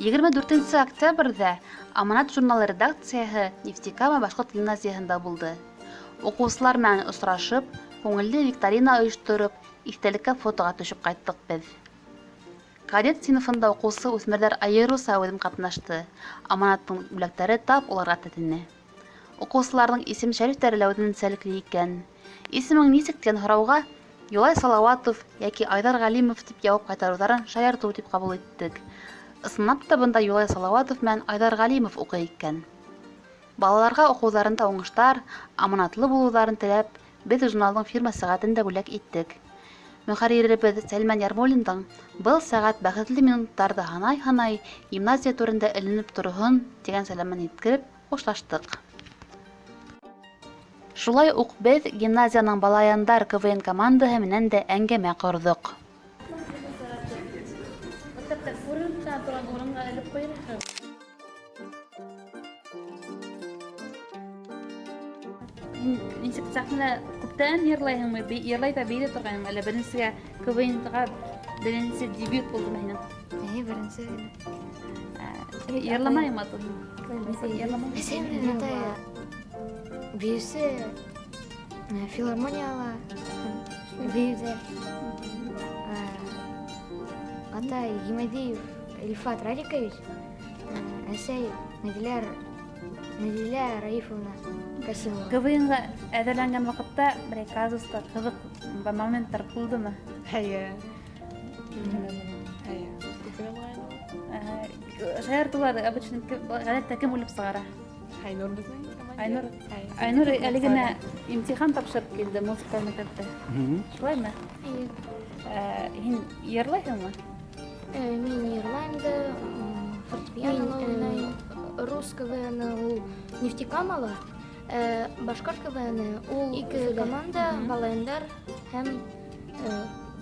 24 октябрҙә «Аманат» журналы редакцияһы Нефтекама башҡорт гимназияһында булды. Уҡыусылар менән осрашып, күңелле викторина ойоштороп, иҫтәлеккә фотоға төшөп ҡайттыҡ беҙ. Кадет синыфында уҡыусы үҫмерҙәр айырыуса әүҙем ҡатнашты. «Аманат»тың бүләктәре тап уларға тәтене. Уҡыусыларҙың исем-шәрифтәре лә үҙенсәлекле икән. Исемең нисек тигән һорауға Юлай Салауатов йәки Айҙар Ғәлимов тип яуап ҡайтарыуҙарын шаяртыу тип ҡабул иттек. Ысынлап та бында Юлай Салауатов менән Айҙар Ғәлимов уҡый икән. Балаларға уҡыуҙарында уңыштар, аманатлы булыуҙарын теләп, беҙ журналдың фирма сәғәтен дә бүләк иттек. Мөхәрриребеҙ Сәлмән Ярмуллиндың был сәғәт бәхетле минуттарҙы һанай-һанай гимназия түрендә эленеп торһон тигән сәләмен еткереп, хушлаштыҡ. Шулай уҡ беҙ гимназияның Балаяндар КВН командаһы менән дә әңгәмә ҡорҙоҡ. Мәктәптә күренеп кенә торған урынға элеп ҡуйырһығыҙ. Һин нисек сәхнәлә күптән йырлайһыңмы? Йырлай ҙа бейей ҙә торғайныңмы? Әллә беренсегә КВН-ға беренсе дебют булдымы һинең? Эйе, беренсе. Йырламайыңмы ату һин? Йырламай. Әсәйем менән атай бейеүсе, филармонияла бейеүҙәр. Атай Гимадиев Илфат Радикович, әсәй Нәдилә Раифовна Касимова. КВН-ға әҙерләнгән ваҡытта берәй казустар, ҡыҙыҡ моменттар булдымы? Эйе. Эйе. Шаяртыулар обычно ғәҙәттә кем уйлап сығара? Айнур беҙҙең командир. Айнур. Эйе. Айнур әле генә имтихан тапшырып килде музыка мәктәптә. Шулаймы? Эйе. Һин йырлайһыңмы? Мин йырлайым да, фортепиано уйнайым. Рус КВН ул Нефтекамала, башҡорт КВН ул ике команда, Балаяндар һәм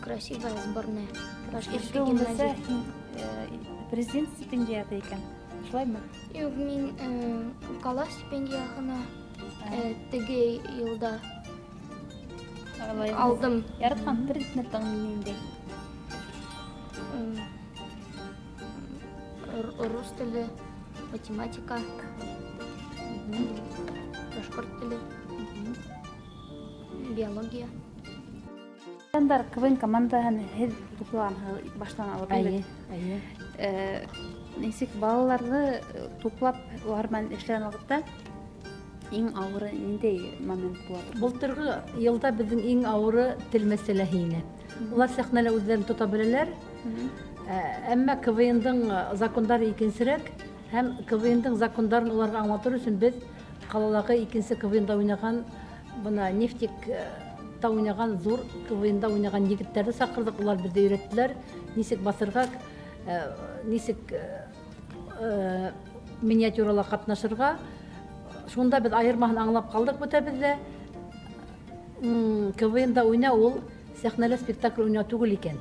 красивая сборная. Башкирский гимназия. Һин президент стипендиаты икән. Шулаймы? Юҡ, мин ҡала стипендияһына теге йылда алдым. Яратҡан предметың ниндәй? Рус теле, математика, башҡорт теле, биология. Балаяндар КВН командаһын һеҙ туплағанһығыҙ баштан алып. Эйе, эйе. Нисек балаларҙы туплап улар менән эшләгән ваҡытта иң ауыры ниндәй момент була? Былтырғы йылда беҙҙең иң ауыры тел мәсьәләһе ине. Улар сәхнәлә үҙҙәрен тота беләләр. Әммә КВН-дың закондары икенсерәк һәм КВН-дың закондарын уларға аңлатыр өсөн беҙ ҡалалағы икенсе КВН-да уйнаған, бына Нефтик та уйнаған, ҙур КВН-да уйнаған егеттәрҙе саҡырҙыҡ, улар беҙҙе өйрәттеләр, нисек баҫырға, нисек миниатюрала ҡатнашырға. Шунда беҙ айырмаһын аңлап ҡалдыҡ бөтәбеҙ ҙә. КВН-да уйнау ул сәхнәлә спектакль уйнау түгел икән.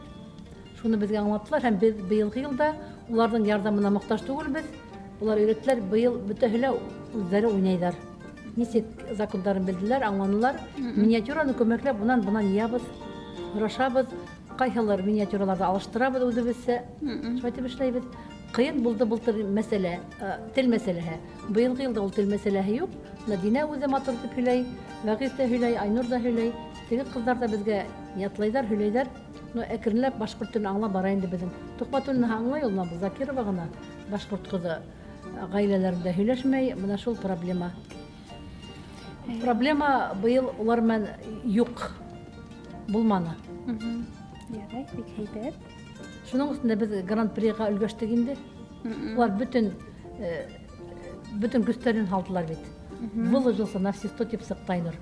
Шуны беҙгә аңлаттылар һәм беҙ быйылғы йылда уларҙың ярҙамына мохтаж түгелбеҙ. Улар өйрәттеләр, быйыл бөтәһе лә үҙҙәре уйнайҙар. Нисек закондарын белделәр, аңланылар. Миниатюраны күмәкләп унан-бынан йыябыҙ, һорашабыҙ, ҡайһылыр миниатюраларҙы алыштырабыҙ үҙебеҙсә. Шулай итеп эшләйбеҙ. Ҡыйын булды былтыр мәсьәлә, тел мәсьәләһе. Быйылғы йылда ул тел мәсьәләһе юҡ. Бына Динә үҙе матур итеп һөйләй, Вәғиз ҙә һөйләй, Айнур ҙа һөйләй. Теге ҡыҙҙар ҙа беҙгә ятлайҙар, һөйләйҙәр. Но әкренләп башҡорт телен аңлап бара инде беҙҙең. Туҡматуллина аңлай ул, бына Закирова ғына башҡорт ҡыҙы ғаиләләрендә һөйләшмәй. Бына шул проблема. Проблема быйыл улар менән юҡ булманы. Ярай, бик һәйбәт. Шуның өҫтөнә беҙ гран-приға өлгәштек инде. Улар бөтөн көстәрен һалдылар бит. Выложился на все 100 тип сыҡты Айнур.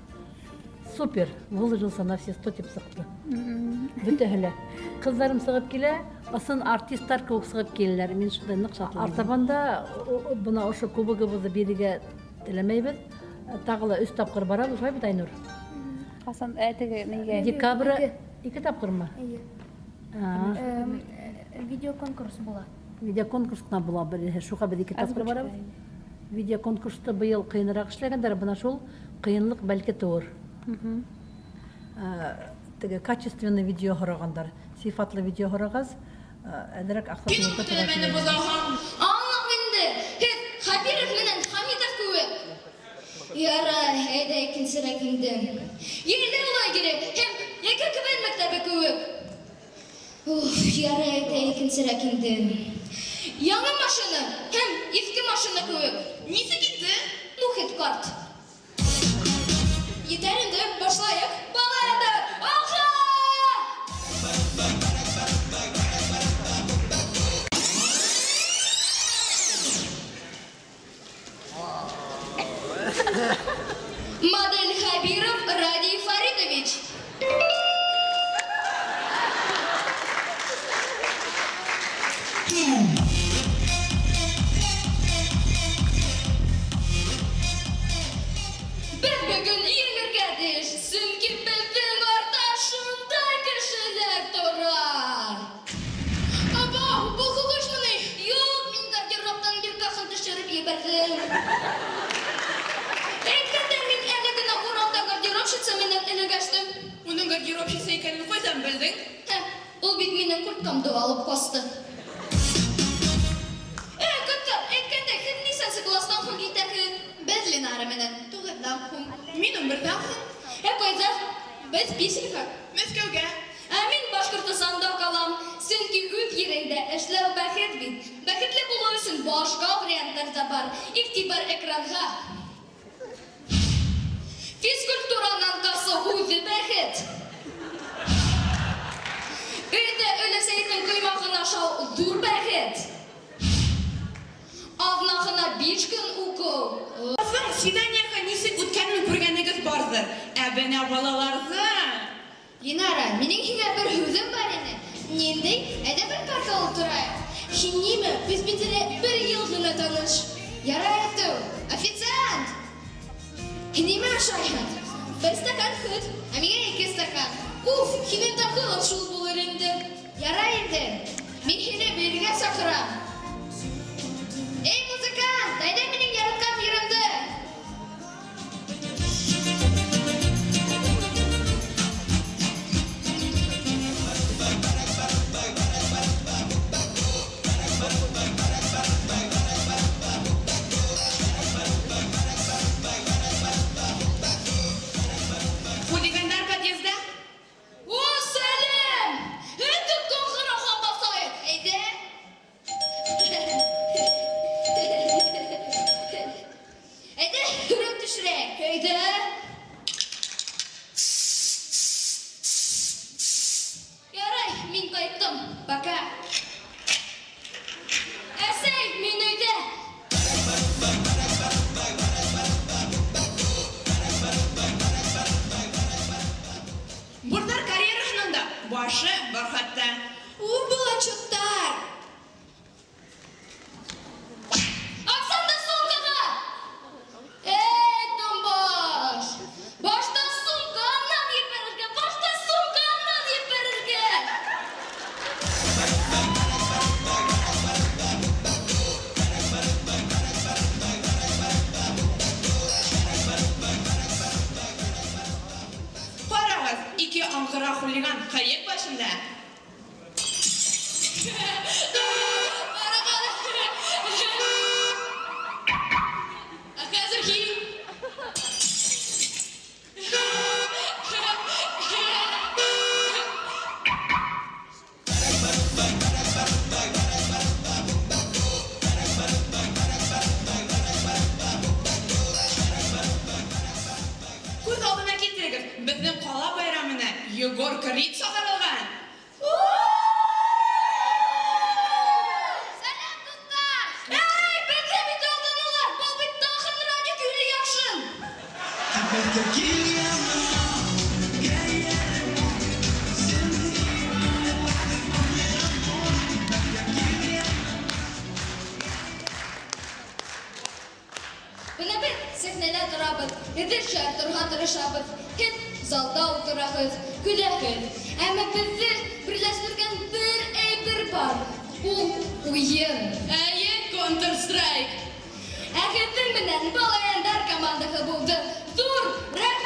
Супер, выложился на все 100 тип сыҡты. Бөтәһе лә. Ҡыҙҙарым сығып килә, ысын артисттар кеүек сығып киләләр. Мин шундай ныҡ шатланам. Артабанда бына ошо кубогыбыҙҙы бирергә теләмәйбеҙ. Тағы ла 3 тапҡыр барабыҙ, шулай бит, Айнур? Ҡасан, теге нигә? Декабрь Ике. 2 тапҡырмы? Эйе. Видеоконкурс була. Видеоконкурс ҡына була бер, шуға беҙ 2 тапҡыр Озвучка. барабыҙ. Видеоконкурсты быйыл ҡыйыныраҡ эшләгәндәр, бына шул ҡыйынлыҡ бәлки тыуыр. Теге качественный видео һорағандар, сифатлы видео һорағас, Әҙерәк аҡса түләргә тура Төҙәмәне килә. боҙаһың. Аңлап инде, һеҙ Хәбиров менән Хәмитов кеүек. Ярай, әйҙә икенсерәк инде. Егетләр лагере һәм яке КВН мәктәбе кеүек. Уф, ярай, әйҙә икенсерәк инде. Яңы машина һәм иҫке машина кеүек. Нисек инде? Ну, хет карт. Етәр инде, башлайыҡ. Балалар, алға! Модель Хабиров Радий Фаридович. Беҙ бөгөн еңергә тейеш, сөнки беҙҙең артта шундай кешеләр тора. Абау, был һуғышмы ни? Юҡ, мин гардеробтан биркаһын төшөрөп ебәрҙем. Әйткәндәй, мин әле генә Уралда гардеробщица менән эләгәштем. Уның гардеробщица икәнен ҡайҙан белдең? Һә, ул бит минең курткамды алып ҡасты. Э, ҡыҙҙар, әйткәндәй, һеҙ нисәнсе кластан һуң китәһегеҙ? Беҙ Ленара менән туғыҙҙан һуң. Мин унберҙән һуң. Ә ҡайҙа? Беҙ Писельға. Мәскәүгә. Ә мин Башҡортостанда ҡалам, сөнки үҙ ереңдә эшләү бәхет бит. Бәхетле булыу өсөн башҡа варианттар ҙа бар. Иғтибар экранға. Физкультуранан ҡасыу үҙе бәхет. Өйҙә өләсәйҙең ҡоймағын ашау ҙур бәхет. Аҙнаһына 5 көн уҡыу. Ҡыҙҙың свиданиеһы нисек үткәнен күргәнегеҙ барҙыр. Ә бына балаларҙың. Линара, минең һиңә бер һүҙем бар ине. Ниндәй? Әйҙә бер паркта ултырайыҡ. Һин нимә? Беҙ бит әле бер йыл ғына таныш. Ярай әйтеү. Официант! Һин нимә ашайһың? Бер стакан һөт, ә миңә ике стакан. Уф, һинең тағы ла шул булыр инде. Ярай инде. Мин һине бейергә саҡырам. Эй, музыкант, әйҙә минең яратҡан йырымды. Хулигандар подъезда. О, сәлем! Әйҙә ҡыңғырауға баҫайыҡ. Әйҙә. Әйҙә, һүрәт төшөрәйек. Әйҙә. Ярай, мин ҡайттым. Пока. Әсәй, мин өйҙә. Бурҙар карьераһының да башы бар хатта. У, был отчеттар. Аҡсаңды сумкаға! Эй, домбаш! Башта сумка, анан ебәрергә! Башта сумка, анан ебәрергә! Ҡарағыҙ, ике аңғыра хулиган ҡыйыҡ башында. Ҡара, ҡара. Ә хәҙер һин. Күҙ алдына килтерегеҙ, беҙҙең ҡала байрамына Егор Крид саҡырылған. Сәләм, дуҫтар! Эй, беҙҙе бит алданылар! Был бит тағын Радик Юльяшин! Бына беҙ сәхнәлә торабыҙ, һеҙҙе шаяртырға тырышабыҙ. Һеҙ залда ултыраһығыҙ, көләһегеҙ. Әммә беҙҙе берләштергән бер әйбер бар. Ул уйын. Әйе, Counter-Strike. Ә һеҙҙең менән Балаяндар командаһы булды. Ҙур рәхмәт!